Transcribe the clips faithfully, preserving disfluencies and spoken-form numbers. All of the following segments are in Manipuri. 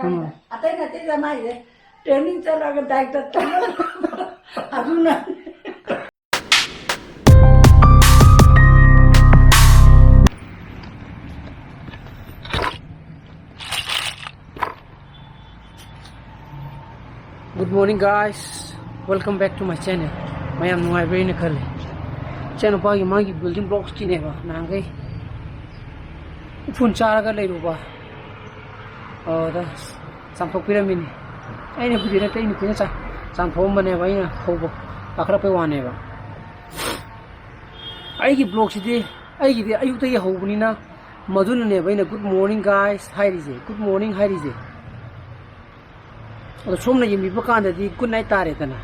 ꯑꯇꯩ ꯅꯠꯇꯦꯗ ꯃꯥꯏꯁꯦ, training ꯆꯠꯂꯒ diet ꯇꯧꯔꯒ ꯑꯗꯨꯅ꯫ Good morning, guys. Welcome back to my channel. ꯃꯌꯥꯝ ꯅꯨꯡꯉꯥꯏꯕ꯭ꯔꯥ ꯍꯥꯏꯅ ꯈꯜꯂꯤ꯫ ꯏꯆꯥꯅꯨꯄꯥꯒꯤ ꯃꯥꯒꯤ building blocks ꯀꯤꯅꯦꯕ ꯅꯍꯥꯟꯈꯩ ꯎꯐꯨꯟ ꯆꯥꯔꯒ ꯂꯩꯔꯨꯕ꯫ ꯑꯗꯨꯗ ꯆꯥꯝꯊꯣꯛꯄꯤꯔꯝꯃꯤꯅꯤ꯫ ꯑꯩꯅꯕꯨꯗꯤ ꯅꯠꯇꯦ, ꯑꯩ ꯅꯨꯄꯤꯅ ꯆꯥ-, ꯆꯥꯝꯊꯣꯛꯑꯝꯕꯅꯦꯕ, ꯑꯩꯅ ꯍꯧꯕ ꯀꯥꯈꯠꯂꯛꯄꯩ ꯋꯥꯅꯦꯕ꯫ ꯑꯩꯒꯤ vlog ꯁꯤꯗꯤ, ꯑꯩꯒꯤꯗꯤ ꯑꯌꯨꯛꯇꯒꯤ ꯍꯧꯕꯅꯤꯅ, ꯃꯗꯨꯅꯅꯦꯕ ꯑꯩꯅ good morning guys ꯍꯥꯏꯔꯤꯁꯦ, good morning ꯍꯥꯏꯔꯤꯁꯦ꯫ ꯑꯗꯣ ꯁꯣꯝꯅ ꯌꯦꯡꯕꯤꯕ ꯀꯥꯟꯗꯗꯤ good night ꯇꯥꯔꯦꯗꯅ꯫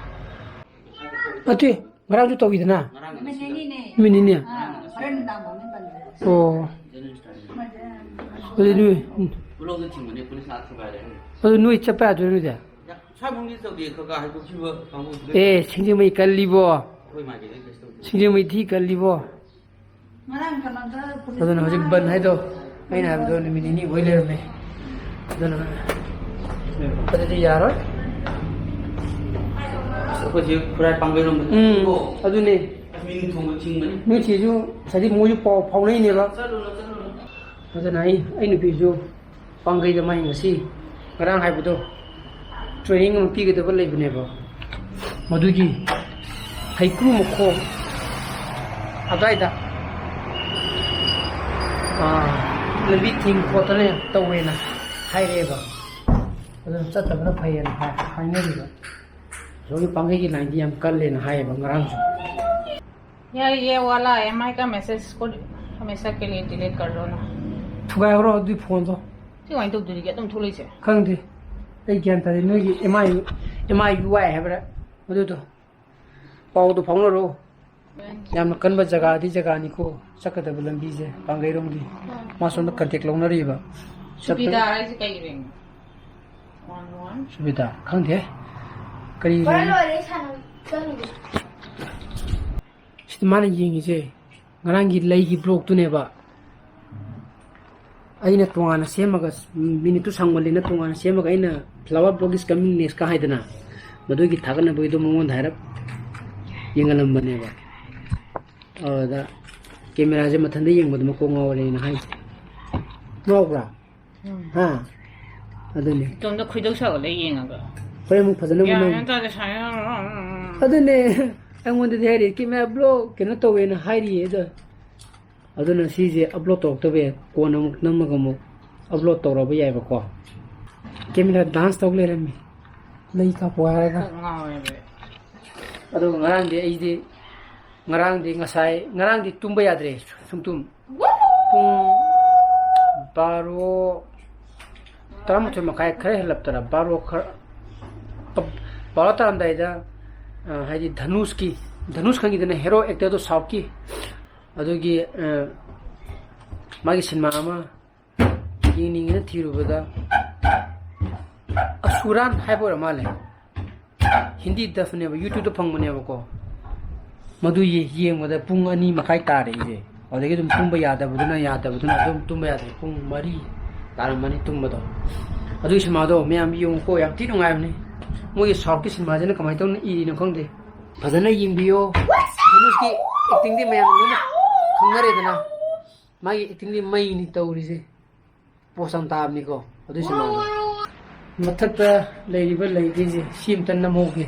ꯅꯠꯇꯦ, ꯉꯔꯥꯡꯁꯨ ꯇꯧꯋꯤꯗꯅ꯫ ꯅꯨꯃꯤꯠ ꯅꯤꯅꯤꯅꯦ꯫ ꯅꯨꯃꯤꯠ ꯅꯤꯅꯤ? ꯑꯥ, ꯍꯣꯔꯦꯟ ꯅꯨꯡꯗꯥꯡ ꯐꯥꯎꯅꯤ ꯕꯟ꯫ ꯑꯣ꯫ ꯑꯗꯨ ꯅꯣꯏ, ꯎꯝ꯫ ꯈꯨꯂꯣꯛꯇ ꯊꯤꯡꯕꯅꯦ, ꯄꯨꯂꯤꯁꯅ ꯑꯥ ꯊꯨꯒꯥꯏꯔꯦ꯫ ꯑꯗꯨ ꯅꯣꯏ ꯆꯠꯄ ꯌꯥꯗꯣꯏꯔꯣ ꯅꯣꯏꯗꯤ? ꯁ꯭ꯋꯥꯏꯐꯥꯎꯗꯤ ꯇꯧꯗꯦ, ꯈꯔ ꯈꯔ ꯍꯥꯏꯗꯣꯛꯈꯤꯕ ꯀꯥꯡꯕꯨꯗꯨꯗ꯫ ꯑꯦ, ꯁꯤꯡꯖꯃꯩ ꯀꯜꯂꯤꯕꯣ꯫ ꯑꯩꯈꯣꯏ ꯃꯥꯏꯀꯩꯗꯩ ꯀꯩꯁꯨ ꯇꯧꯗꯦ꯫ ꯁꯤꯡꯖꯃꯩ ꯊꯤ ꯀꯜꯂꯤꯕꯣ꯫ ꯉꯔꯥꯡ ꯀꯩꯅꯣꯗ ꯄꯨꯂꯤꯁ ꯑꯗꯨꯅ ꯍꯧꯖꯤꯛ ꯕꯟ ꯍꯥꯏꯗꯣ ꯑꯩꯅ ꯍꯥꯏꯕꯗꯣ ꯅꯨꯃꯤꯠ ꯅꯤꯅꯤ ꯑꯣꯏ ꯂꯩꯔꯝꯃꯦ꯫ ꯑꯗꯨꯅ ꯑꯗꯨꯗꯤ ꯌꯥꯔꯣꯏ꯫ ꯑꯁ, ꯑꯩꯈꯣꯏꯁꯦ ꯈꯨꯔꯥꯏ ꯄꯥꯡꯒꯩꯔꯣꯝꯗ ꯎꯝ, ꯆꯠꯂꯨꯀꯣ꯫ ꯑꯗꯨꯅꯦ꯫ ꯑꯁ, ꯃꯤ ꯅꯨꯡꯊꯣꯡꯗ ꯊꯤꯡꯕꯅꯤ꯫ ꯅꯣꯏ ꯆꯦꯁꯨ ꯉꯁꯥꯏꯗꯤ ꯃꯣꯏꯁꯨ ꯄꯥꯎ ꯐꯥꯎꯅꯩꯅꯦꯕ꯫ ꯆꯠꯂꯨꯅꯨ, ꯆꯠꯂꯨꯅꯨ꯫ ꯑꯗꯨꯅ ꯑꯩ, ꯑꯩ ꯅꯨꯄꯤꯁꯨ ꯄꯥꯡꯒꯩꯗ ꯃꯥꯏ ꯉꯁꯤ ꯉꯔꯥꯡ ꯍꯥꯏꯕꯗꯣ training ꯑꯃ ꯄꯤꯒꯗꯕ ꯂꯩꯕꯅꯦꯕ꯫ ꯃꯗꯨꯒꯤ ꯍꯩꯀ꯭ꯔꯨ ꯃꯈꯣꯡ ꯑꯗꯥꯏꯗ, ꯑꯥ, ꯂꯝꯕꯤ ꯊꯤꯡ ꯈꯣꯠꯇꯅ ꯇꯧꯋꯦꯅ ꯍꯥꯏꯔꯛꯑꯦꯕ꯫ ꯑꯗꯨꯅ ꯆꯠꯇꯕꯅ ꯐꯩꯌꯦꯅ ꯍꯥꯏ-, ꯍꯥꯏꯅꯔꯤꯕ꯫ ꯑꯁꯣꯝꯒꯤ ꯄꯥꯡꯒꯩꯒꯤ line ꯗꯤ ꯌꯥꯝ ꯀꯜꯂꯦꯅ ꯍꯥꯏꯌꯦꯕ ꯉꯔꯥꯡꯁꯨ꯫ यार, ये वाला एमआई का मैसेज को हमेशा के लिए डिलीट कर दो ना। ꯊꯨꯒꯥꯏꯈ꯭ꯔꯣ ꯑꯗꯨꯏ ꯐꯣꯟꯗꯣ꯫ ꯁꯤ ꯀꯃꯥꯏꯅ ꯇꯧꯗꯣꯔꯤꯒꯦ? ꯑꯗꯨꯝ ꯊꯣꯛꯂꯛꯏꯁꯦ꯫ ꯈꯪꯗꯦ, ꯑꯩ ꯒ꯭ꯌꯥꯟ ꯇꯥꯗꯦ꯫ ꯅꯣꯏꯒꯤ M I, M I U I ꯍꯥꯏꯕ꯭ꯔꯥ? ꯑꯗꯨꯗꯣ ꯄꯥꯎꯗꯣ ꯐꯥꯎꯅꯔꯣ꯫ ꯌꯥꯝꯅ ꯀꯟꯕ ꯖꯒꯥꯗꯤ ꯖꯒꯥꯅꯤꯀꯣ, ꯆꯠꯀꯗꯕ ꯂꯝꯕꯤꯁꯦ ꯄꯥꯡꯒꯩꯔꯣꯝꯒꯤ꯫ ꯃꯥ ꯁꯣꯝꯗ ꯀꯟꯇꯦꯛ ꯂꯧꯅꯔꯤꯕ꯫ ꯁꯨꯕꯤꯗꯥ ꯍꯥꯏꯁꯦ ꯀꯩ ꯔꯦꯡꯅꯣ? One one. ꯁꯨꯕꯤꯗꯥ, ꯈꯪꯗꯦ꯫ ꯀꯔꯤ ꯂꯣꯏꯔꯦ, ꯔꯦꯡ? ꯂꯣꯏꯔꯦ, ꯁꯥꯟꯅꯕ ꯆꯠꯂꯨꯒꯦ꯫ ꯁꯤꯗ ꯃꯥꯅ ꯌꯦꯡꯉꯤꯁꯦ ꯉꯔꯥꯡꯒꯤ ꯂꯩꯒꯤ vlog ꯇꯨꯅꯦꯕ꯫ ꯑꯩꯅ ꯇꯣꯉꯥꯟꯅ ꯁꯦꯝꯃꯒ, ꯃꯤꯅꯤꯠꯇꯨ ꯁꯥꯡꯃꯜꯂꯦꯅ ꯇꯣꯉꯥꯟꯅ ꯁꯦꯝꯃꯒ ꯑꯩꯅ flower block is coming next ꯀ ꯍꯥꯏꯗꯅ ꯃꯗꯨꯒꯤ ꯊꯥꯒꯠꯅꯕꯒꯤꯗꯣ ꯃꯉꯣꯟꯗ ꯍꯥꯏꯔꯞ ꯌꯦꯡꯍꯜꯂꯝꯕꯅꯦꯕ꯫ ꯑꯗꯨꯗ ꯀꯦꯃꯦꯔꯥꯁꯦ ꯃꯊꯟꯇ ꯌꯦꯡꯕꯗ ꯃꯀꯣꯛ ꯉꯥꯎꯔꯦꯅ ꯍꯥꯏꯁꯦ꯫ ꯉꯥꯎꯕ꯭ꯔꯥ? ꯎꯝ꯫ ꯍꯥ? ꯑꯗꯨꯅꯦ꯫ ꯏꯇꯣꯝꯇ ꯈꯣꯏꯗꯧ ꯁꯥꯎꯒꯠꯂꯦ ꯌꯦꯡꯉꯒ꯫ ꯍꯣꯔꯦꯟ ꯑꯃꯨꯛ ꯐꯖꯅ ꯑꯃꯨꯛ ꯒ꯭ꯌꯥꯟ ꯅꯝ-, ꯃꯦꯟ ꯇꯥꯗꯦ ꯁꯨꯃꯥꯏꯅ꯫ ꯑꯗꯨꯅꯦ꯫ ꯑꯩꯉꯣꯟꯗꯗꯤ ꯍꯥꯏꯔꯤ, "ꯀꯦꯃꯦꯔꯥ block ꯀꯩꯅꯣ ꯇꯧꯋꯦꯅ" ꯍꯥꯏꯔꯤꯌꯦ꯫ ꯑꯗꯣ ꯑꯗꯨꯅ ꯁꯤꯁꯦ upload ꯇꯧꯔꯛꯇꯕ ꯌꯥꯏ꯫ ꯀꯣꯟꯅ ꯑꯃꯨꯛ ꯅꯝꯃꯒ ꯑꯃꯨꯛ upload ꯇꯧꯔꯕ ꯌꯥꯏꯕꯀꯣ꯫ ꯀꯦꯃꯦꯔꯥ dance ꯇꯧ ꯂꯩꯔꯝꯃꯤ꯫ ꯂꯩ ꯀꯥꯞꯄꯣ ꯍꯥꯏꯔꯒ꯫ ꯀꯣꯛ ꯉꯥꯎꯋꯦꯕ꯫ ꯑꯗꯨꯒ ꯉꯔꯥꯡꯗꯤ ꯑꯩꯗꯤ, ꯉꯔꯥꯡꯗꯤ ꯉꯁꯥꯏ, ꯉꯔꯥꯡꯗꯤ ꯇꯨꯝꯕ ꯌꯥꯗ꯭ꯔꯦ ꯁꯨꯡꯇꯨꯝ꯫ ꯄꯨꯡ ꯕꯥꯔꯣ, ꯇꯔꯥꯃꯥꯊꯣꯏ ꯃꯈꯥꯏ ꯈꯔ ꯍꯦꯜꯂꯞꯇꯔꯥ, ꯕꯥꯔꯣ ꯈꯔ, ꯕꯥꯔꯣ ꯇꯥꯔꯝꯗꯥꯏꯗ, ꯑ, ꯍꯥꯏꯗꯤ ꯙꯅꯨꯁꯀꯤ, ꯙꯅꯨꯁ ꯈꯪꯉꯤꯗꯅ, hero actor ꯗꯣ South ꯀꯤ, ꯑꯗꯨꯒꯤ, ꯑ, ꯃꯥꯒꯤ ꯁꯤꯅꯦꯃꯥ ꯑꯃ ꯌꯦꯡꯅꯤꯡꯉꯦꯅ ꯊꯤꯔꯨꯕꯗ ꯑꯁꯨꯔꯥꯟ ꯍꯥꯏꯕ ꯑꯣꯏꯔ ꯃꯥꯜꯂꯦ꯫ ꯍꯤꯟꯗꯤ dub ꯅꯦꯕ, YouTube ꯇ ꯐꯪꯕꯅꯦꯕꯀꯣ꯫ ꯃꯗꯨ ꯌꯦ-, ꯌꯦꯡꯕꯗ ꯄꯨꯡ ꯑꯅꯤ ꯃꯈꯥꯏ ꯇꯥꯔꯦ ꯑꯩꯁꯦ꯫ ꯑꯗꯒꯤ ꯑꯗꯨꯝ ꯇꯨꯝꯕ ꯌꯥꯗꯕꯗꯨꯅ ꯌꯥꯗꯕꯗꯨꯅ ꯑꯗꯨꯝ ꯇꯨꯝꯕ ꯌꯥꯗ꯭ꯔꯦ꯫ ꯄꯨꯡ ꯃꯔꯤ ꯇꯥꯔꯝꯃꯅꯤ ꯇꯨꯝꯕꯗꯣ꯫ ꯑꯗꯨꯒꯤ ꯁꯤꯃꯥꯗꯣ ꯃꯌꯥꯝ ꯌꯦꯡꯉꯨꯀꯣ, ꯌꯥꯝ ꯊꯤ ꯅꯨꯡꯉꯥꯏꯕꯅꯤ꯫ ꯃꯣꯏꯒꯤ South ꯀꯤ ꯁꯤꯅꯦꯃꯥꯁꯤꯅ ꯀꯃꯥꯏꯅ ꯇꯧꯅ ꯏꯔꯤꯅꯣ ꯈꯪꯗꯦ꯫ ꯐꯖꯅ ꯌꯦꯡꯕꯤꯌꯣ꯫ ꯙꯅꯨꯁꯀꯤ acting ꯗꯤ ꯃꯌꯥꯝ ꯂꯣꯏꯅ ꯈꯪꯅꯔꯦꯗꯅ꯫ ꯃꯥꯒꯤ acting ꯗꯤ ꯃꯩꯅꯤ ꯇꯧꯔꯤꯁꯦ꯫ ꯄꯣꯁ ꯌꯥꯝ ꯇꯥꯕꯅꯤꯀꯣ꯫ ꯑꯗꯨꯏ ꯁꯤꯃꯥꯗꯣ꯫ ꯃꯊꯛꯇ ꯂꯩꯔꯤꯕ ꯂꯩꯈꯩꯁꯦ ꯁꯤ ꯑꯝꯇ ꯅꯝꯍꯧꯒꯦ꯫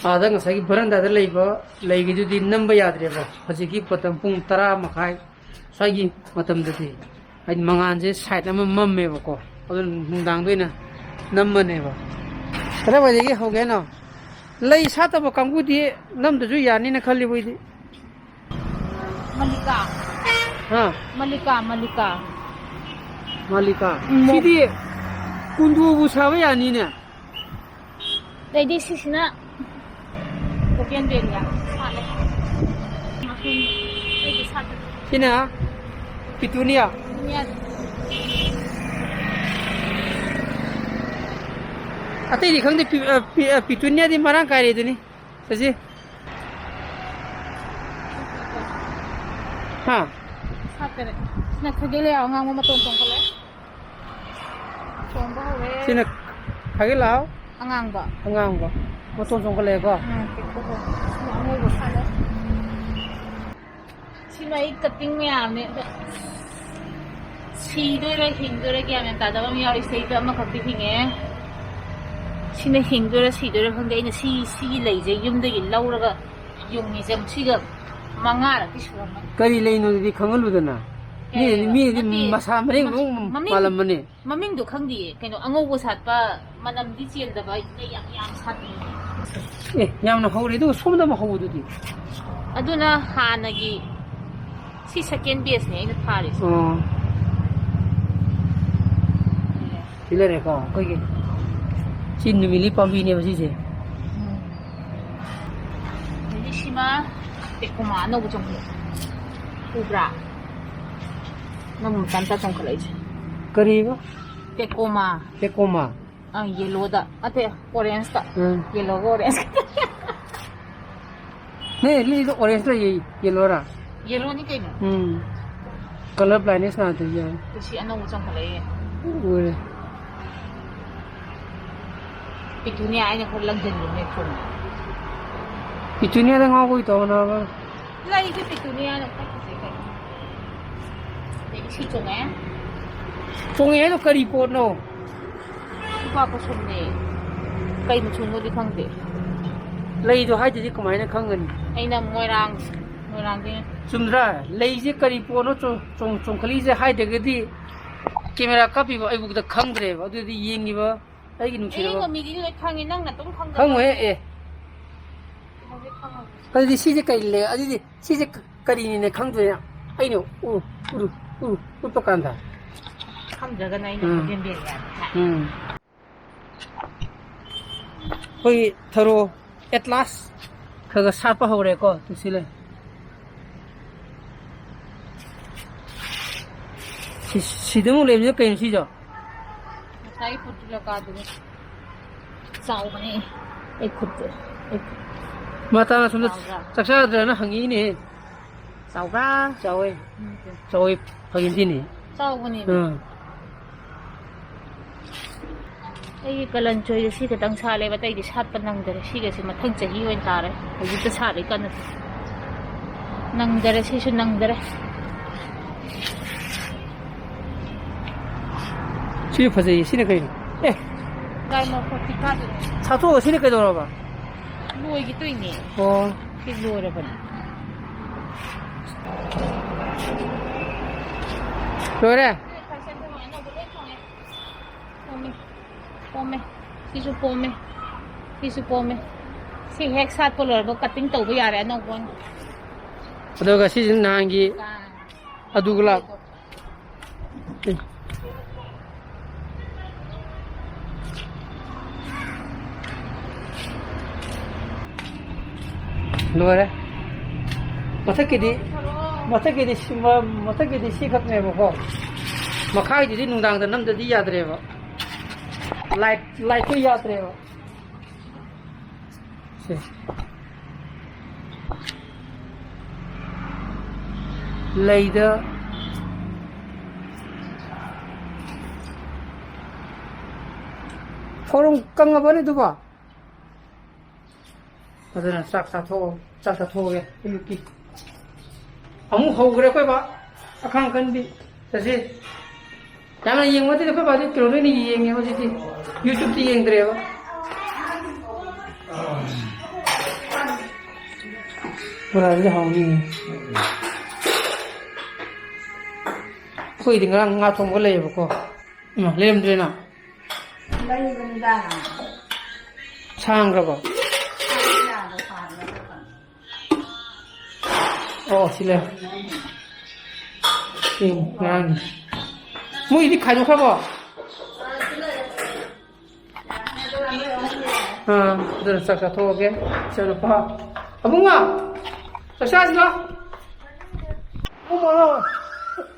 ꯑꯥꯗ ꯉꯁꯥꯏꯒꯤ veranda ꯗ ꯂꯩꯕ ꯂꯩꯈꯩꯗꯨꯗꯤ ꯅꯝꯕ ꯌꯥꯗ꯭ꯔꯦꯕ꯫ ꯍꯧꯖꯤꯛꯀꯤ ꯃꯇꯝ ꯄꯨꯡ ꯇꯔꯥ ꯃꯈꯥꯏ ꯁ꯭ꯋꯥꯏꯒꯤ ꯃꯇꯝꯗꯗꯤ, ꯍꯥꯏꯗꯤ, ꯃꯉꯥꯜꯁꯦ side ꯑꯃ ꯃꯝꯃꯦꯕꯀꯣ꯫ ꯑꯗꯨꯅ ꯅꯨꯡꯗꯥꯡꯗ ꯑꯣꯏꯅ ꯅꯝꯃꯅꯦꯕ꯫ ꯀꯗꯥꯏꯋꯥꯏꯗꯒꯤ ꯍꯧꯒꯦ ꯍꯥꯏꯅꯣ? ꯂꯩ ꯁꯥꯠꯇꯕ ꯀꯥꯡꯕꯨꯗꯤ ꯅꯝꯗ꯭ꯔꯁꯨ ꯌꯥꯅꯤꯅ ꯈꯜꯂꯤꯕ ꯑꯩꯗꯤ꯫ ꯃꯜꯂꯤꯀꯥ꯫ ꯍꯥ? ꯃꯜꯂꯤꯀꯥ, ꯃꯜꯂꯤꯀꯥ꯫ ꯃꯥꯂꯤꯀꯥ꯫ ꯎꯝ꯫ ꯁꯤꯗꯤ ꯀꯨꯟꯗꯣꯕꯨ ꯁꯥꯕ ꯌꯥꯅꯤꯅꯦ꯫ ꯑꯗꯩꯗꯤ ꯁꯤꯁꯤꯅ ꯕꯣꯒꯦꯟꯚꯤꯂꯤꯌꯥ ꯁꯥꯠꯂꯦ꯫ ꯑꯩꯗꯤ ꯁꯥꯠꯇꯦ꯫ ꯁꯤꯅ ꯄꯤꯇꯨꯅꯤꯌꯥ꯫ ꯄꯤꯇꯨꯅꯤꯌꯥꯗꯤ꯫ ꯑꯇꯩꯗꯤ ꯈꯪꯗꯦ, ꯄꯤ-, ꯑ, ꯄꯤ-, ꯑ, ꯄꯤꯇꯨꯅꯤꯌꯥꯗꯤ ꯃꯔꯥꯡ ꯀꯥꯏꯔꯦ ꯑꯗꯨꯅꯤ꯫ ꯆꯠꯁꯤ꯫ ꯍꯥ? ꯁꯥꯠꯇꯔꯦ꯫ ꯁꯤꯅ ꯈꯥꯒꯦꯜ ꯂꯩꯍꯥꯎ ꯑꯉꯥꯡꯕ ꯃꯇꯣꯟ ꯆꯣꯡꯈꯠꯂꯦ꯫ ꯆꯣꯡꯕ ꯍꯧꯔꯦ꯫ ꯁꯤꯅ ꯈꯥꯒꯦꯜ ꯂꯩꯍꯥꯎ ꯑꯉꯥꯡꯕ꯫ ꯑꯉꯥꯡꯕ꯫ ꯃꯇꯣꯟ ꯆꯣꯡꯈꯠꯂꯛꯑꯦꯀꯣ꯫ ꯎꯝ, ꯄꯤꯛꯄ ꯍꯧꯔꯦ꯫ ꯁꯤꯅ ꯑꯉꯧꯕ ꯁꯥꯠꯂꯦ꯫ ꯁꯤꯅ ꯑꯩ cutting ꯃꯌꯥꯝꯅꯦ꯫ ꯑꯗꯣ ꯁꯤꯗꯣꯏꯔꯥ ꯍꯤꯡꯗꯣꯏꯔꯥ ꯒ꯭ꯌꯥꯟ ꯃꯦꯟ ꯇꯥꯗꯕ ꯑꯃ ꯌꯥꯎꯔꯤ꯫ ꯁꯤꯗꯩꯗ ꯑꯃꯈꯛꯇꯤ ꯍꯤꯡꯉꯦ꯫ ꯁꯤꯅ ꯍꯤꯡꯗꯣꯏꯔꯥ ꯁꯤꯗꯣꯏꯔꯥ ꯈꯪꯗꯦ꯫ ꯑꯩꯅ ꯁꯤ, ꯁꯤꯒꯤ ꯂꯩꯁꯦ ꯌꯨꯝꯗꯒꯤ ꯂꯧꯔꯒ ꯌꯨꯡꯉꯤꯁꯦ ꯁꯤꯒ ꯃꯉꯥꯔꯛꯇꯤ ꯁꯨꯔꯝꯃꯅꯤ꯫ ꯀꯔꯤ ꯂꯩꯅꯣ ꯑꯗꯨꯗꯤ ꯈꯪꯍꯜꯂꯨꯗꯅ? ꯑꯦ, ꯃꯤꯅꯗꯤ, ꯃꯤꯅꯗꯤ ꯅꯠꯇꯦ꯫ ꯃꯁꯥ ꯃꯔꯦꯡ ꯃ-, ꯃꯔꯦꯡ ꯃꯃꯤꯡ, ꯃꯥꯜꯂꯝꯕꯅꯦ꯫ ꯃꯃꯤꯡꯗꯣ ꯈꯪꯗꯤꯌꯦ꯫ ꯀꯩꯅꯣ, ꯑꯉꯧꯕ ꯁꯥꯠꯄ, ꯃꯅꯝꯗꯤ ꯆꯦꯟꯗꯕ, ꯂꯩ ꯌꯥꯝ, ꯌꯥꯝ ꯁꯥꯠꯄꯤ꯫ ꯑꯦ, ꯌꯥꯝꯅ ꯍꯧꯔꯦ꯫ ꯑꯗꯨꯒ ꯁꯣꯝꯗ ꯑꯃ ꯍꯧꯕꯗꯨꯗꯤ? ꯑꯗꯨꯅ ꯍꯥꯟꯅꯒꯤ, ꯁꯤ second batchꯅꯦ ꯑꯩꯅ ꯊꯥꯔꯤꯁꯦ꯫ ꯑꯣ꯫ ꯁꯤ ꯂꯩꯔꯦꯀꯣ, ꯑꯩꯈꯣꯏꯒꯤ ꯁꯤ ꯅꯨꯃꯤꯠꯂꯤ ꯄꯥꯝꯕꯤꯅꯦꯕ ꯁꯤꯁꯦ꯫ ꯎꯝ꯫ ꯑꯗꯒꯤ ꯁꯤꯃ ꯇꯦꯀꯣꯃꯥ ꯑꯅꯧꯕ ꯆꯣꯡꯈꯠꯂꯛꯑꯦ꯫ ꯎꯕ꯭ꯔꯥ? ꯅꯝ ꯃꯆꯥ ꯃꯆꯥ ꯆꯣꯡꯈꯠꯂꯛꯏꯁꯦ꯫ ꯀꯔꯤꯕ? ꯇꯦꯀꯣꯃꯥ꯫ ꯇꯦꯀꯣꯃꯥ? ꯑꯪ, yellowꯗ꯫ ꯅꯠꯇꯦ, orangeꯇ꯫ ꯎꯝ꯫ Yellowꯒ orange꯫ ꯅꯦ, ꯂꯤꯗꯣ orange ꯂꯩꯌꯦ, yellowꯔꯥ? Yellowꯅꯤ ꯀꯩꯅꯣ꯫ ꯎꯝ꯫ Colour blindness ꯅꯥꯗꯣꯏꯁꯦ꯫ ꯁꯤ ꯑꯅꯧꯕ ꯆꯣꯡꯈꯠꯂꯛꯑꯦ꯫ ꯎꯔꯦ꯫ Petunia ꯑꯩꯅ ꯈꯔ ꯂꯪꯁꯤꯟꯕꯅꯦ ꯊꯣꯡꯉꯦ꯫ Petuniaꯗ ꯉꯥꯎꯕꯒꯤ ꯇꯧꯕꯅꯦꯕ꯫ ꯂꯩꯁꯦ Petuniaꯅ ꯈꯔ ꯐꯖꯩ ꯀꯩꯅꯣ꯫ ꯑꯗꯒꯤ ꯁꯤ ꯆꯣꯡꯉꯦ꯫ ꯆꯣꯡꯉꯦ ꯍꯥꯏꯗꯣ ꯀꯔꯤ ꯄꯣꯠꯅꯣ? ꯈꯨꯕꯥꯛ ꯀꯨꯁꯨꯝꯅꯦ꯫ ꯀꯩ ꯃꯆꯨꯅꯣꯗꯤ ꯈꯪꯗꯦ꯫ ꯂꯩꯗꯣ ꯍꯥꯏꯗꯗꯤ ꯀꯃꯥꯏꯅ ꯈꯪꯒꯅꯤ? ꯑꯩꯅ ꯃꯣꯏꯔꯥꯡ, ꯃꯣꯏꯔꯥꯡꯗꯒꯤ꯫ ꯆꯨꯝꯗ꯭ꯔꯥ? ꯂꯩꯁꯦ ꯀꯔꯤ ꯄꯣꯠꯅꯣ ꯆꯣꯡ-, ꯆꯣꯡ-, ꯆꯣꯡꯈꯠꯂꯤꯁꯦ ꯍꯥꯏꯗ꯭ꯔꯒꯗꯤ camera ꯀꯥꯞꯄꯤꯕ ꯑꯩꯕꯨꯛꯇ ꯈꯪꯗ꯭ꯔꯦꯕ꯫ ꯑꯗꯨꯗꯤ ꯌꯦꯡꯉꯤꯕ ꯑꯩꯒꯤ ꯅꯨꯡꯁꯤꯔꯕ ꯑꯩ ꯃꯤꯗꯤ ꯂꯣꯏ ꯈꯪꯉꯤ, ꯅꯪꯅ ꯑꯗꯨꯝ ꯈꯪꯗꯕ꯫ ꯈꯪꯉꯣꯏꯍꯦ, ꯑꯦ꯫ ꯍꯧꯖꯤꯛ ꯈꯪꯉꯣꯏ꯫ ꯑꯗꯨꯗꯤ ꯁꯤꯁꯦ ꯀꯔꯤ ꯂꯩ? ꯑꯗꯨꯗꯤ ꯁꯤꯁꯦ ꯀ-, ꯀꯔꯤꯅꯤꯅ ꯈꯪꯗꯣꯏꯅ? ꯑꯩꯅ ꯎ-, ꯎꯔꯨ-, ꯎꯔꯨ-, ꯎꯠꯄ ꯀꯥꯟꯗ꯫ ꯈꯪꯗ꯭ꯔꯒꯅ ꯑꯩꯅ ꯎꯝ꯫ ꯈꯪꯖꯟꯕꯤꯔꯒꯦ꯫ ꯎꯝ꯫ ꯑꯩꯈꯣꯏꯒꯤ ꯊꯔꯣ at last ꯈꯔ ꯈꯔ ꯁꯥꯠꯄ ꯍꯧꯔꯦꯀꯣ, ꯇꯨ ꯁꯤ ꯂꯩ꯫ ꯁꯤ-, ꯁꯤꯗ ꯑꯃꯨꯛ ꯂꯩꯕꯁꯤꯅ ꯀꯩꯅꯣ ꯁꯤꯁꯨ? ꯉꯁꯥꯏꯒꯤ ꯄꯣꯇꯨꯂꯀꯥ ꯗꯨꯅꯤ꯫ ꯆꯥꯎꯕꯅꯦ꯫ ꯑꯩ ꯈꯨꯠꯇ, ꯑꯩ ꯈꯨꯠ-, ꯃꯥ ꯇꯥꯅ ꯁꯣꯝꯗ ꯆꯥꯎꯕ꯭ꯔꯥ? ꯆꯥꯛ ꯆꯥꯗ꯭ꯔꯅ ꯍꯪꯉꯤꯅꯦ꯫ ꯆꯥꯎꯕ꯭ꯔꯥ? ꯆꯥꯎꯋꯦ꯫ ꯎꯝ꯫ ꯆꯥꯎꯋꯦ, ꯐꯥꯒꯤ ꯅꯠꯇꯦꯅꯦ꯫ ꯆꯥꯎꯕꯅꯦ꯫ ꯑꯥ꯫ ꯑꯩꯒꯤ ꯀꯂꯟꯆꯣꯏꯗ ꯁꯤ ꯈꯛꯇꯪ ꯁꯥꯠꯂꯦꯕ, ꯑꯇꯩꯗꯤ ꯁꯥꯠꯄ ꯅꯪꯗꯔꯦ꯫ ꯁꯤꯒꯁꯦ ꯃꯊꯪ ꯆꯍꯤ ꯑꯣꯏꯅ ꯇꯥꯔꯦ꯫ ꯍꯧꯖꯤꯛꯇ ꯁꯥꯠꯂꯤ ꯀꯟꯅ꯫ ꯅꯪꯗꯔꯦ, ꯁꯤꯁꯨ ꯅꯪꯗꯔꯦ꯫ ꯁꯤ ꯐꯖꯩꯌꯦ, ꯁꯤꯅ ꯀꯩꯅꯣ? ꯑꯦ! Diamond forty ꯀꯥꯗꯨꯅꯦ꯫ ꯁꯥꯊꯣꯛꯑꯒ ꯁꯤꯅ ꯀꯩꯗꯧꯔꯕ? ꯂꯣꯏꯒꯤꯗꯣꯏꯅꯦ꯫ ꯑꯣ꯫ ꯁꯤ ꯂꯣꯏꯔꯕꯅꯦ꯫ ꯂꯣꯏꯔꯦ? ꯄꯣꯝꯃꯦ꯫ ꯄꯣꯝꯃꯦ꯫ ꯁꯤꯁꯨ ꯄꯣꯝꯃꯦ꯫ ꯁꯤꯁꯨ ꯄꯣꯝꯃꯦ꯫ ꯁꯤ ꯍꯦꯛ ꯁꯥꯠꯄ ꯂꯣꯏꯔꯒ cutting ꯇꯧꯕ ꯌꯥꯔꯦ ꯑꯅꯧꯕ ꯑꯣꯏꯅ꯫ ꯑꯗꯨꯒ ꯁꯤꯁꯤꯅ ꯅꯍꯥꯟꯒꯤ ꯑꯥ꯫ ꯑꯗꯨꯒ ꯂꯥꯛ-, ꯂꯣꯏꯔꯦ꯫ ꯃꯊꯛꯀꯤꯗꯤ, ꯃꯊꯛꯀꯤꯗꯤ ꯁꯤ-, ꯃ-, ꯃꯊꯛꯀꯤꯗꯤ ꯁꯤꯈꯛꯅꯦꯕꯀꯣ꯫ ꯃꯈꯥꯒꯤꯗꯨꯗꯤ ꯅꯨꯡꯗꯥꯡꯗ ꯅꯝꯗꯗꯤ ꯌꯥꯗ꯭ꯔꯦꯕ꯫ Light, lightꯇꯨ ꯌꯥꯗ꯭ꯔꯦꯕ꯫ ꯁꯦ꯫ ꯂꯩꯗ ꯐꯧꯔꯝ ꯀꯪꯉꯕꯅꯦ ꯑꯗꯨꯕꯣ? ꯑꯗꯨꯅ ꯆꯥꯛ ꯆꯥꯊꯣꯛꯑꯣ, ꯆꯥꯛ ꯆꯥꯊꯣꯛꯑꯒꯦ ꯑꯌꯨꯛꯀꯤ꯫ ꯑꯃꯨꯛ ꯍꯧꯈ꯭ꯔꯦ ꯑꯩꯈꯣꯏ ꯕꯥ ꯑꯈꯥꯡ ꯀꯟꯕꯤ꯫ ꯆꯠꯁꯤ꯫ ꯌꯥꯝꯅ ꯌꯦꯡꯕ ꯅꯠꯇꯦꯗ, ꯑꯩꯈꯣꯏ ꯕꯥꯗꯤ ꯀꯩꯅꯣꯗ ꯑꯣꯏꯅ ꯌꯦꯡꯉꯦ ꯍꯧꯖꯤꯛꯇꯤ꯫ YouTubeꯇ ꯌꯦꯡꯗ꯭ꯔꯦꯕ꯫ ꯕꯣꯔꯥꯁꯤꯗꯤ ꯍꯥꯎꯅꯤꯌꯦ꯫ ꯑꯩꯈꯣꯏꯗꯤ ꯉꯔꯥꯡ ꯉꯥ ꯊꯣꯡꯕ ꯂꯩꯌꯦꯕꯀꯣ꯫ ꯏꯃꯥ, ꯂꯩꯔꯝꯗ꯭ꯔꯦꯅ꯫ ꯂꯩꯕꯅꯤꯗ꯫ ꯁꯥꯡꯈ꯭ꯔꯕꯣ? ꯌꯥꯗ ꯁꯥꯡꯈ꯭ꯔꯕ꯫ ꯑꯣ, ꯁꯤ ꯂꯩ꯫ ꯁꯤ ꯉꯔꯥꯡꯒꯤ꯫ ꯃꯣꯏꯒꯤꯗꯤ ꯈꯥꯏꯗꯣꯛꯈ꯭ꯔꯕꯣ? ꯑꯥ, ꯑꯗꯨꯅ ꯆꯥꯛ ꯆꯥꯊꯣꯛꯑꯒꯦ꯫ ꯏꯆꯥꯅꯨꯄꯥ꯫ ꯑꯕꯨꯡꯉꯣ! ꯆꯥꯛ ꯆꯥꯁꯤ ꯂꯥꯎ꯫ ꯑꯕꯨꯡꯉꯣ,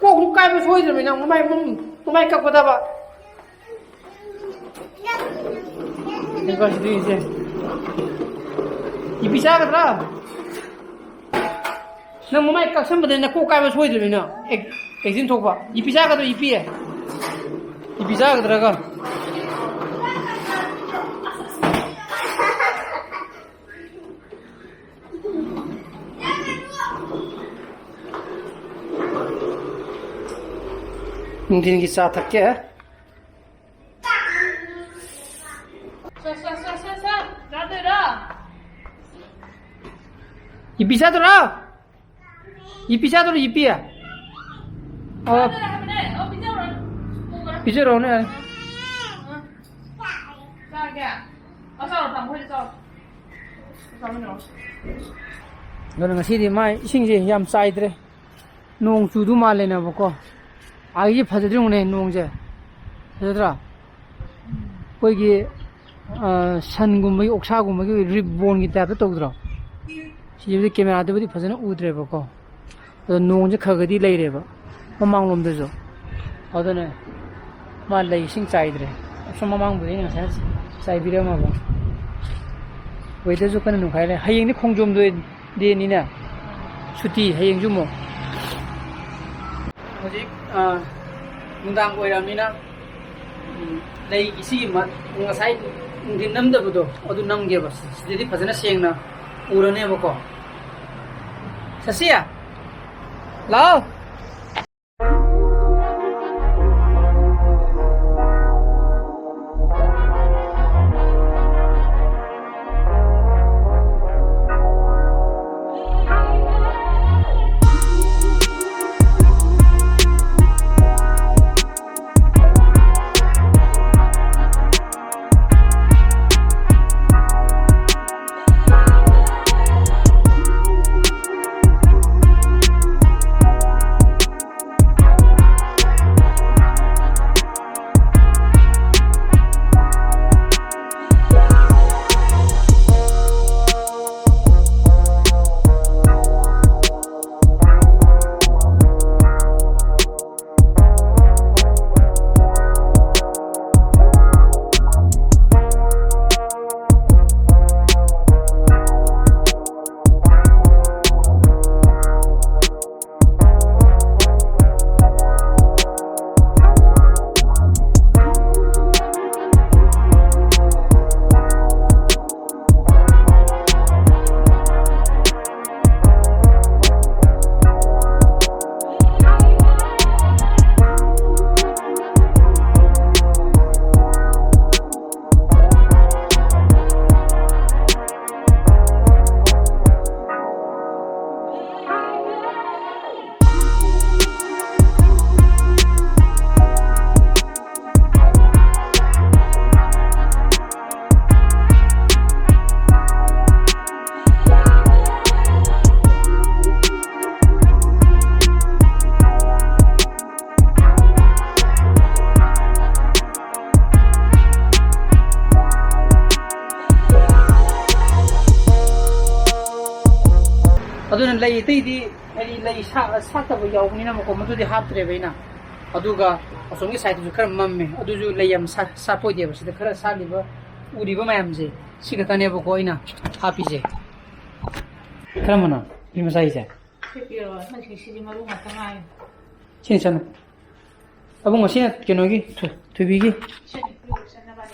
ꯀꯣꯛꯁꯨ ꯀꯥꯏꯕ ꯁꯣꯏꯗ꯭ꯔꯕꯅꯤ ꯅꯪ꯫ ꯃꯃꯥꯏ, ꯃꯃꯥꯏ ꯀꯛꯄꯗꯕ꯫ ꯏꯄꯥꯁꯤꯗꯤ ꯏꯆꯦ꯫ ꯏꯄꯤ ꯆꯥꯒꯗ꯭ꯔꯥ? ꯅꯪ ꯃꯃꯥꯏ ꯀꯛꯁꯟꯕꯗ ꯅꯀꯣꯛ ꯀꯥꯏꯕ ꯁꯣꯏꯗ꯭ꯔꯕꯅꯤ ꯅꯪ꯫ ꯑꯦꯛ-, ꯑꯦꯛꯁꯤꯗꯦꯟ ꯊꯣꯛꯄ꯫ ꯏꯄꯤ ꯆꯥꯒꯗ꯭ꯔꯣ, ꯏꯄꯤ? ꯏꯄꯤ ꯆꯥꯒꯗ꯭ꯔꯒ? ꯅꯨꯡꯊꯤꯜꯒꯤ ꯆꯥ ꯊꯛꯀꯦ꯫ ꯁꯥ, ꯁꯥ, ꯁꯥ, ꯁꯥ, ꯁꯥ꯫ ꯆꯥꯗꯣꯏꯔꯣ? ꯏꯄꯤ ꯆꯥꯗꯣꯏꯔꯣ? ꯏꯄꯤ ꯆꯥꯗꯣꯏꯔꯣ, ꯏꯄꯤ? ꯑꯣ꯫ ꯆꯥꯗꯣꯏꯔꯣ ꯍꯥꯏꯕꯅꯦ꯫ ꯑꯣ, ꯄꯤꯖꯔꯨꯔꯣ꯫ ꯄꯨꯔꯣ꯫ ꯄꯤꯖꯔꯨꯔꯣꯅꯦ, ꯌꯥꯔꯦ꯫ ꯑ꯫ ꯆꯥꯒꯦ꯫ ꯑ, ꯆꯥꯔꯣ, ꯇꯥꯃꯣ ꯍꯣꯏꯗ ꯆꯥꯔꯣ꯫ ꯆꯥꯃꯤꯟꯅꯔꯣ꯫ ꯑꯗꯨꯅ ꯉꯁꯤꯗꯤ ꯃꯥ ꯏꯁꯤꯡꯁꯦ ꯌꯥꯝ ꯆꯥꯏꯗ꯭ꯔꯦ꯫ ꯅꯣꯡ ꯆꯨꯗꯧ ꯃꯥꯜꯂꯦꯅꯕꯀꯣ꯫ ꯑꯥꯒꯤꯁꯦ ꯐꯖꯗ꯭ꯔꯤꯉꯨꯅꯦ ꯅꯣꯡꯁꯦ꯫ ꯐꯖꯗ꯭ꯔꯥ? ꯑꯩꯈꯣꯏꯒꯤ, ꯑ, ꯁꯟꯒꯨꯝꯕꯒꯤ, ꯑꯣꯛꯁꯥꯒꯨꯝꯕꯒꯤ ꯔꯤꯞ ꯕꯣꯟꯒꯤ ꯇꯥꯏꯞꯇ ꯇꯧꯗ꯭ꯔꯣ? ꯁꯤꯕꯨꯗꯤ ꯀꯦꯃꯦꯔꯥꯗꯕꯨꯗꯤ ꯐꯖꯅ ꯎꯗ꯭ꯔꯦꯕꯀꯣ꯫ ꯑꯗꯣ ꯅꯣꯡꯁꯦ ꯈꯔ ꯈꯔꯗꯤ ꯂꯩꯔꯦꯕ ꯃꯃꯥꯡꯂꯣꯝꯗꯁꯨ꯫ ꯑꯗꯨꯅ ꯃꯥ ꯂꯩ ꯏꯁꯤꯡ ꯆꯥꯏꯗ꯭ꯔꯦ꯫ ꯑꯁꯣꯝ ꯃꯃꯥꯡꯕꯨꯗꯤ ꯑꯩꯅ ꯉꯁꯥꯏ ꯆꯥꯏꯕꯤꯔꯝꯃꯕ꯫ ꯋꯦꯗꯔꯁꯨ ꯀꯟꯅ ꯅꯨꯡꯈꯥꯏꯔꯦ꯫ ꯍꯌꯦꯡꯗꯤ ꯈꯣꯡꯖꯣꯝ ꯗꯦ-, ꯗꯦꯅꯤꯅ꯫ ꯁꯨꯇꯤ ꯍꯌꯦꯡꯁꯨ ꯑꯃꯨꯛ꯫ ꯍꯧꯖꯤꯛ, ꯑ, ꯅꯨꯡꯗꯥꯡ ꯑꯣꯏꯔꯕꯅꯤꯅ, ꯎꯝ, ꯂꯩꯒꯤ ꯁꯤꯒꯤ ꯃ-, ꯉꯁꯥꯏ ꯅꯨꯡꯊꯤꯟ ꯅꯝꯗꯕꯗꯣ ꯑꯗꯨ ꯅꯝꯒꯦꯕ꯫ ꯁꯤꯗꯗꯤ ꯐꯖꯅ ꯁꯦꯡꯅ ꯎꯔꯅꯦꯕꯀꯣ꯫ ꯁꯁꯤꯌꯥ, ꯂꯥꯛꯑꯣ꯫ ꯑꯗꯨꯅ ꯂꯩ ꯑꯇꯩꯗꯤ, ꯍꯥꯏꯗꯤ ꯂꯩ ꯁꯥ-, ꯁꯥꯠꯇꯕ ꯌꯥꯎꯕꯅꯤꯅꯀꯣ, ꯃꯗꯨꯗꯤ ꯍꯥꯞꯇ꯭ꯔꯦꯕ ꯑꯩꯅ꯫ ꯑꯗꯨꯒ ꯑꯁꯣꯝꯒꯤ ꯁꯥꯏꯠꯇꯨꯁꯨ ꯈꯔ ꯃꯝꯃꯦ, ꯑꯗꯨꯁꯨ ꯂꯩ ꯌꯥꯝ ꯁꯥ-, ꯁꯥꯠꯄ ꯑꯣꯏꯗꯦꯕ꯫ ꯁꯤꯗ ꯈꯔ ꯁꯥꯠꯂꯤꯕ, ꯎꯔꯤꯕ ꯃꯌꯥꯝꯁꯦ, ꯁꯤ ꯈꯛꯇꯅꯦꯕꯀꯣ ꯑꯩꯅ ꯍꯥꯞꯄꯤꯁꯦ꯫ ꯀꯔꯝꯕꯅꯣ? ꯅꯨꯄꯤ ꯃꯆꯥꯒꯤꯁꯦ? ꯁꯤ ꯄꯤꯔꯛꯑꯣ, ꯃꯁꯤ, ꯁꯤꯗꯤ ꯃꯔꯨ ꯉꯥꯛꯇ ꯉꯥꯏꯔꯦ꯫ ꯁꯤꯅ ꯆꯠꯂꯨ꯫ ꯑꯕꯨꯡꯉꯣ, ꯁꯤꯅ ꯀꯩꯅꯣꯒꯤ, ꯊꯣꯏ-, ꯊꯣꯏꯕꯤꯒꯤ꯫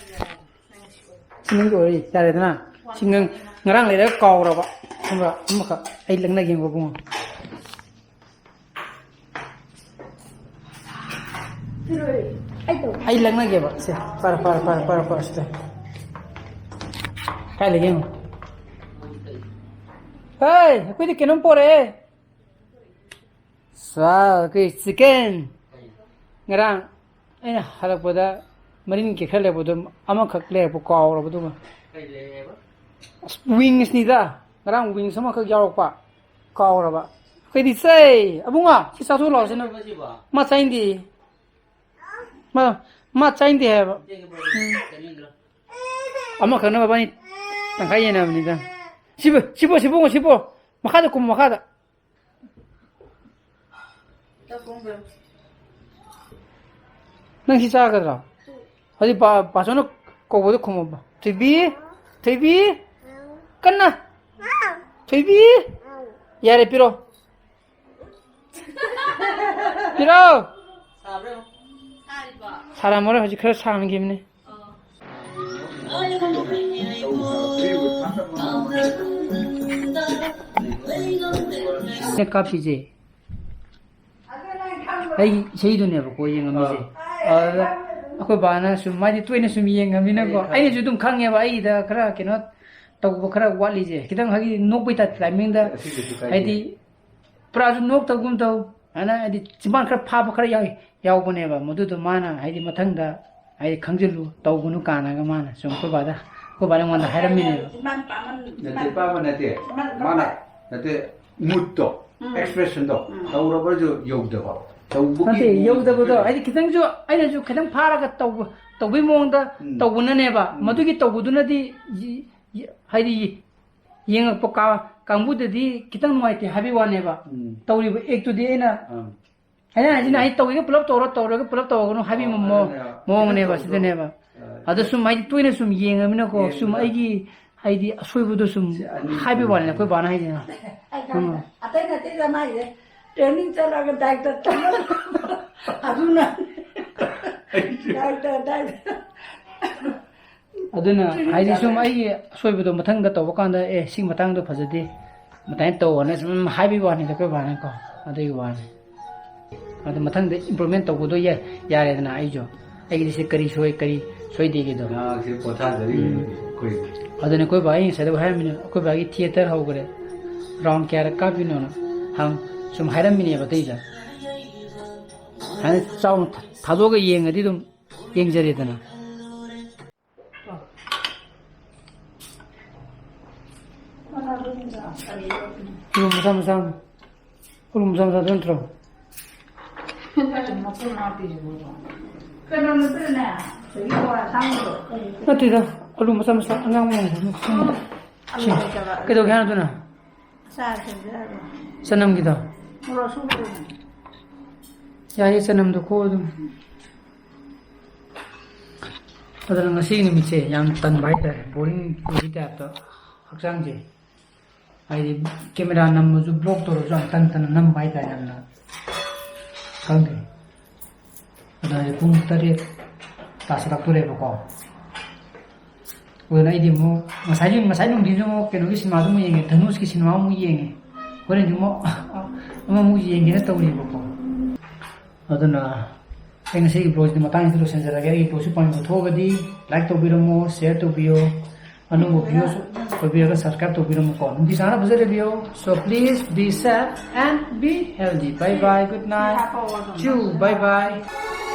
ꯁꯤ ꯅꯪꯒꯤ ꯑꯣꯏꯔꯦ, ꯌꯥꯔꯦꯗꯅ꯫ ꯁꯤ ꯉ-, ꯉꯔꯥꯡ ꯂꯩꯔꯒ ꯀꯥꯎꯔꯕ꯫ ꯈꯪꯕ꯭ꯔꯥ? ꯑꯃꯈꯛ ꯑꯩ ꯂꯛꯅꯒꯦ ꯌꯦꯡꯉꯣ, ꯑꯕꯨꯡꯉꯣ꯫ ꯑꯩ ꯂꯛꯅꯒꯦꯕ꯫ ꯁꯦ, ꯄꯥꯔꯣ, ꯄꯥꯔꯣ, ꯄꯥꯔꯣ, ꯄꯥꯔꯣ, ꯄꯥꯔꯣ, ꯁꯤꯗ꯫ ꯀꯥꯏ ꯂꯩꯒꯦ ꯌꯦꯡꯉꯣ꯫ ꯍꯦ, ꯑꯩꯈꯣꯏꯗꯤ ꯀꯩꯅꯣꯝ ꯄꯣꯔꯛꯑꯦ꯫ ꯁꯥ, ꯑꯩꯈꯣꯏ chicken꯫ ꯉꯔꯥꯡ ꯑꯩꯅ ꯍꯜꯂꯛꯄꯗ ꯃꯔꯤꯟ ꯀꯦꯛ ꯈꯔ ꯂꯩꯔꯛꯄꯗꯣ, ꯑꯃꯈꯛ ꯂꯩꯔꯛꯄ ꯀꯥꯎꯔꯕ ꯑꯗꯨꯒ꯫ ꯀꯩ ꯂꯩꯔꯛꯑꯦꯕ? ꯑꯁ, wingsꯅꯤꯗ꯫ ꯉꯔꯥꯡ wings ꯑꯃꯈꯛ ꯌꯥꯎꯔꯛꯄ꯫ ꯀꯥꯎꯔꯕ꯫ ꯑꯩꯈꯣꯏꯗꯤ ꯆꯥꯏ꯫ ꯑꯕꯨꯡꯉꯣ, ꯁꯤ ꯆꯥꯊꯣꯛ ꯂꯥꯛꯑꯣ, ꯁꯤ ꯅꯪ꯫ ꯀꯩꯅꯣ ꯁꯤꯕꯣ? ꯃꯥ ꯆꯥꯅꯤꯡꯗꯦ꯫ ꯃꯥ, ꯃꯥ ꯆꯥꯅꯤꯡꯗꯦ ꯍꯥꯏꯕ꯫ ꯎꯝ꯫ ꯑꯃꯈꯛꯅ ꯃꯕꯥꯅꯤ ꯇꯪꯈꯥꯏ ꯌꯦꯟꯅꯕꯅꯤꯗ꯫ ꯁꯤꯕꯨ, ꯁꯤꯕꯨ, ꯁꯤꯕꯨ, ꯁꯤꯕꯨ꯫ ꯃꯈꯥꯗ ꯀꯨꯝꯃꯨ, ꯃꯈꯥꯗ꯫ ꯅꯪ ꯁꯤ ꯆꯥꯒꯗ꯭ꯔꯣ? ꯍꯧꯖꯤꯛ ꯄꯥ-, ꯄꯥꯆꯧꯅ ꯀꯧꯕꯗꯣ ꯈꯨꯝꯃꯣꯕ꯫ ꯊꯣꯏꯕꯤ, ꯊꯣꯏꯕꯤ, ꯀꯟꯅ꯫ ꯊꯣꯏꯕꯤ, ꯌꯥꯔꯦ, ꯄꯤꯔꯣ꯫ ꯄꯤꯔꯣ꯫ ꯁꯥꯔꯝꯃꯔꯣꯏ, ꯍꯧꯖꯤꯛ ꯈꯔ ꯁꯥꯍꯟꯈꯤꯕꯅꯦ꯫ ꯀꯥꯞꯄꯤꯁꯦ꯫ ꯑꯩ ꯏꯁꯩꯗꯨꯅꯦꯕꯀꯣ ꯌꯦꯡꯉꯝꯃꯤꯁꯦ꯫ ꯑꯗꯨꯗ ꯑꯩꯈꯣꯏ ꯕꯥꯅ ꯁꯨꯝ, ꯃꯥꯗꯤ ꯇꯣꯏꯅ ꯁꯨꯝ ꯌꯦꯡꯉꯝꯅꯤꯅꯀꯣ, ꯑꯩꯅꯁꯨ ꯑꯗꯨꯝ ꯈꯪꯉꯦꯕ ꯑꯩꯒꯤꯗ ꯈꯔ ꯀꯩꯅꯣ ꯇꯧꯕ ꯈꯔ ꯋꯥꯠꯂꯤꯁꯦ, ꯈꯤꯇꯪ ꯍꯥꯏꯗꯤ ꯅꯣꯛꯄꯩ ꯇꯥꯏꯞ timingꯗ, ꯍꯥꯏꯗꯤ ꯄꯨꯔꯥꯁꯨ ꯅꯣꯛꯇꯕꯒꯨꯝ ꯇꯧ, ꯑꯗꯨꯅ ꯍꯥꯏꯗꯤ ꯆꯤꯝꯕꯥꯟ ꯈꯔ ꯐꯥꯕ ꯈꯔ ꯌꯥꯎꯏ, ꯌꯥꯎꯕꯅꯦꯕ꯫ ꯃꯗꯨꯗꯣ ꯃꯥꯅ ꯍꯥꯏꯗꯤ ꯃꯊꯪꯗ ꯍꯥꯏꯗꯤ ꯈꯪꯖꯤꯜꯂꯨ, ꯇꯧꯒꯅꯨ ꯀꯥꯟꯅꯒ ꯃꯥꯅ ꯁꯨꯝ ꯑꯩꯈꯣꯏ ꯕꯥꯗ, ꯑꯩꯈꯣꯏ ꯕꯥꯅ ꯑꯩꯉꯣꯟꯗ ꯍꯥꯏꯔꯝꯃꯤꯅꯦꯕ꯫ ꯅꯠꯇꯦ, ꯄꯥꯕ ꯅꯠꯇꯦ꯫ ꯃꯥꯅ, ꯅꯠꯇꯦ, moodꯇꯣ, ꯎꯝ꯫ Expressionꯗꯣ ꯎꯝ꯫ ꯇꯧꯔꯕꯁꯨ ꯌꯧꯗꯕ꯫ ꯇꯧꯕꯒꯤ ꯅꯠꯇꯦ, mood ꯌꯧꯗꯕꯗꯣ, ꯍꯥꯏꯗꯤ ꯈꯤꯇꯪꯁꯨ ꯑꯩꯅꯁꯨ ꯈꯤꯇꯪ ꯐꯥꯔꯒ ꯇꯧꯕ, ꯇꯧꯕꯩ ꯃꯑꯣꯡꯗ ꯎꯝ꯫ ꯇꯧꯕꯅꯅꯦꯕ꯫ ꯎꯝ꯫ ꯃꯗꯨꯒꯤ ꯇꯧꯕꯗꯨꯅꯗꯤ ꯌ-, ꯌ-, ꯍꯥꯏꯗꯤ ꯌꯦꯡꯉꯛꯄ ꯀꯥ-, ꯀꯥꯡꯕꯨꯗꯗꯤ ꯈꯤꯇꯪ ꯅꯨꯡꯉꯥꯏꯇꯦ ꯍꯥꯏꯕꯒꯤ ꯋꯥꯅꯦꯕ꯫ ꯎꯝ꯫ ꯇꯧꯔꯤꯕ ꯑꯦꯛꯇꯨꯗꯤ ꯑꯩꯅ ꯑꯥ꯫ ꯑꯩꯅ ꯍꯥꯏꯁꯤꯅ ꯑꯩ ꯇꯧꯒꯦꯒ ꯄꯨꯂꯞ ꯇꯧꯔꯣ, ꯇꯧꯔꯒ ꯄꯨꯂꯞ ꯇꯧꯔꯒꯅꯨ ꯍꯥꯏꯕꯒꯤ ꯑꯣ, ꯃꯑꯣꯡ ꯑꯗꯨꯅꯦ꯫ ꯃꯑꯣꯡꯅꯦꯕ꯫ ꯈꯤꯇꯪ ꯁꯤꯗꯅꯦꯕ꯫ ꯑꯥ, ꯑꯗ ꯁꯨꯝ ꯍꯥꯏꯗꯤ ꯇꯣꯏꯅ ꯁꯨꯝ ꯌꯦꯡꯉꯃꯤꯅꯀꯣ, ꯁꯨꯝ ꯌꯦꯡꯕꯗ꯫ ꯑꯩꯒꯤ ꯍꯥꯏꯗꯤ ꯑꯁꯣꯏꯕꯗꯣ ꯁꯨꯝ ꯁꯤ ꯑꯅꯤ ꯍꯥꯏꯕꯒꯤ ꯋꯥꯅꯤꯅ ꯑꯩꯈꯣꯏ ꯕꯥꯅ ꯍꯥꯏꯁꯤꯅ꯫ ꯑꯩ ꯈꯪꯗꯦ꯫ ꯑꯇꯩ ꯅꯠꯇꯦꯗ ꯃꯥꯏꯁꯦ꯫ ꯇ꯭ꯔꯦꯅꯤꯡ ꯆꯠꯂꯒ ꯗꯥꯏꯔꯦꯛꯇꯔ ꯇꯝꯃꯒ ꯑꯗꯨꯅ ꯗꯥꯏꯔꯦꯛꯇꯔ ꯗꯥꯏꯔꯦꯛꯇꯔ ꯑꯗꯨꯅ ꯍꯥꯏꯗꯤ ꯁꯨꯝ ꯑꯩꯒꯤ ꯑꯁꯣꯏꯕꯗꯣ ꯃꯊꯪꯗ ꯇꯧꯕ ꯀꯥꯟꯗ, "ꯑꯦ, ꯁꯤ ꯃꯇꯥꯡꯗꯣ ꯐꯖꯗꯦ, ꯃꯇꯥꯏꯅ ꯇꯧꯑꯣꯅ" ꯁꯨꯝ ꯍꯥꯏꯕꯒꯤ ꯋꯥꯅꯤꯗ ꯑꯩꯈꯣꯏ ꯕꯥꯅꯀꯣ꯫ ꯑꯗꯨꯒꯤ ꯋꯥꯅꯤ꯫ ꯑꯗꯨ ꯃꯊꯪꯗ ꯏꯝꯄ꯭ꯔꯨꯚꯃꯦꯟ ꯇꯧꯒꯗꯣ ꯌꯥ-, ꯌꯥꯔꯦꯗꯅ ꯑꯩꯁꯨ꯫ ꯑꯩꯒꯤꯗꯤ ꯁꯤ ꯀꯔꯤ ꯁꯣꯏ, ꯀꯔꯤ ꯁꯣꯏꯗꯦꯒꯦꯗꯣ꯫ ꯉꯥꯏꯍꯥꯛꯁꯦ ꯄꯣꯊꯥꯖꯔꯤꯕꯅꯤ ꯑꯩꯈꯣꯏ꯫ ꯑꯗꯨꯅ ꯑꯩꯈꯣꯏ ꯕꯥ ꯑꯩ ꯉꯁꯥꯏꯗ ꯍꯥꯏꯔꯝꯃꯤꯅꯦ, ꯑꯩꯈꯣꯏ ꯕꯥꯒꯤ ꯊꯤꯌꯦꯇꯔ ꯍꯧꯈ꯭ꯔꯦ, ꯔꯥꯎꯟ ꯀꯌꯥꯔꯛ ꯀꯥꯞꯄꯤꯅꯣꯅ ꯍꯪ-, ꯁꯨꯝ ꯍꯥꯏꯔꯝꯃꯤꯅꯦꯕ ꯑꯇꯩꯗ꯫ ꯍꯥꯏꯅ ꯆꯥꯎꯅ ꯊꯥ-, ꯊꯥꯗꯣꯛꯑꯒ ꯌꯦꯡꯉꯗꯤ ꯑꯗꯨꯝ ꯌꯦꯡꯖꯔꯦꯗꯅ꯫ ꯎꯔꯨꯝ ꯃꯆꯥ ꯃꯆꯥ ꯑꯃ꯫ ꯎꯔꯨꯝ ꯃꯆꯥ ꯃꯆꯥꯗꯨ ꯅꯠꯇ꯭ꯔꯣ? ꯅꯠꯇꯦꯗ, ꯑꯂꯨ ꯃꯆꯥ ꯃꯆꯥ ꯑꯉꯥꯡꯕ ꯃꯥꯟꯕꯗꯣ꯫ ꯁꯤ, ꯀꯩꯗꯧꯒꯦ ꯍꯥꯏꯅꯣ ꯑꯗꯨꯅ? ꯆꯅꯝꯒꯤꯗꯣ? ꯌꯥꯏꯌꯦ, ꯆꯅꯝꯗꯣ ꯈꯣꯛꯑꯣ ꯑꯗꯨꯝ꯫ ꯑꯗꯨꯅ ꯉꯁꯤꯒꯤ ꯅꯨꯃꯤꯠꯁꯦ ꯌꯥꯝ ꯇꯟꯕ ꯍꯥꯏꯇꯥꯔꯦ, ꯕꯣꯔꯤꯡ ꯆꯨꯕꯒꯤ ꯇꯥꯏꯞꯇ ꯍꯛꯆꯥꯡꯁꯦ꯫ ꯍꯥꯏꯗꯤ ꯀꯦꯃꯦꯔꯥ ꯅꯝꯕꯁꯨ, ꯕ꯭ꯂꯣꯛ ꯇꯧꯔꯁꯨ ꯌꯥꯝ ꯇꯟ ꯇꯟꯅ ꯅꯝꯕ ꯍꯥꯏꯇꯥꯔꯦ, ꯌꯥꯝꯅ ꯈꯪꯗꯦ꯫ ꯑꯗꯣ ꯍꯧꯖꯤꯛ ꯄꯨꯡ ꯇꯔꯦꯠ ꯇꯥꯁꯤꯜꯂꯛꯇꯣꯔꯦꯕꯀꯣ꯫ ꯑꯗꯨꯅ ꯑꯩꯗꯤ ꯑꯃꯨꯛ ꯉꯁꯥꯏꯒꯤ, ꯉꯁꯥꯏ ꯅꯨꯡꯊꯤꯟꯁꯨ ꯑꯃꯨꯛ ꯀꯩꯅꯣꯒꯤ ꯁꯤꯅꯦꯃꯥꯗꯨ ꯑꯃꯨꯛ ꯌꯦꯡꯉꯦ, ꯙꯅꯨꯁꯀꯤ ꯁꯤꯅꯦꯃꯥ ꯑꯃꯨꯛ ꯌꯦꯡꯉꯦ꯫ ꯍꯣꯔꯦꯟꯁꯨ ꯑꯃꯨꯛ ꯑꯃꯃꯨꯛ ꯌꯦꯡꯒꯦꯅ ꯇꯧꯔꯤꯕꯀꯣ꯫ ꯑꯗꯨꯅ ꯑꯩ ꯉꯁꯤꯒꯤ ꯕ꯭ꯂꯣꯒꯁꯤꯗꯤ ꯃꯇꯥꯡꯁꯤꯗ ꯂꯣꯏꯁꯤꯟꯖꯔꯒꯦ꯫ ꯑꯩꯒꯤ ꯕ꯭ꯂꯣꯒꯁꯤ ꯄꯥꯝꯕꯤꯕ ꯊꯣꯛꯑꯒꯗꯤ ꯂꯥꯏꯛ ꯇꯧꯕꯤꯔꯝꯃꯣ, ꯁꯤꯌꯔ ꯇꯧꯕꯤꯌꯣ, ꯑꯅꯧꯕ ꯚ꯭ꯌꯨꯁ ꯑꯣꯏꯕꯤꯔꯒ ꯁꯕꯁꯀ꯭ꯔꯥꯏꯕ ꯇꯧꯕꯤꯔꯝꯃꯨꯀꯣ꯫ ꯅꯨꯡꯇꯤ ꯆꯥꯅ ꯐꯖ ꯂꯩꯕꯤꯌꯣ꯫ So please be safe and be healthy. Bye bye, good night. Chew, bye bye.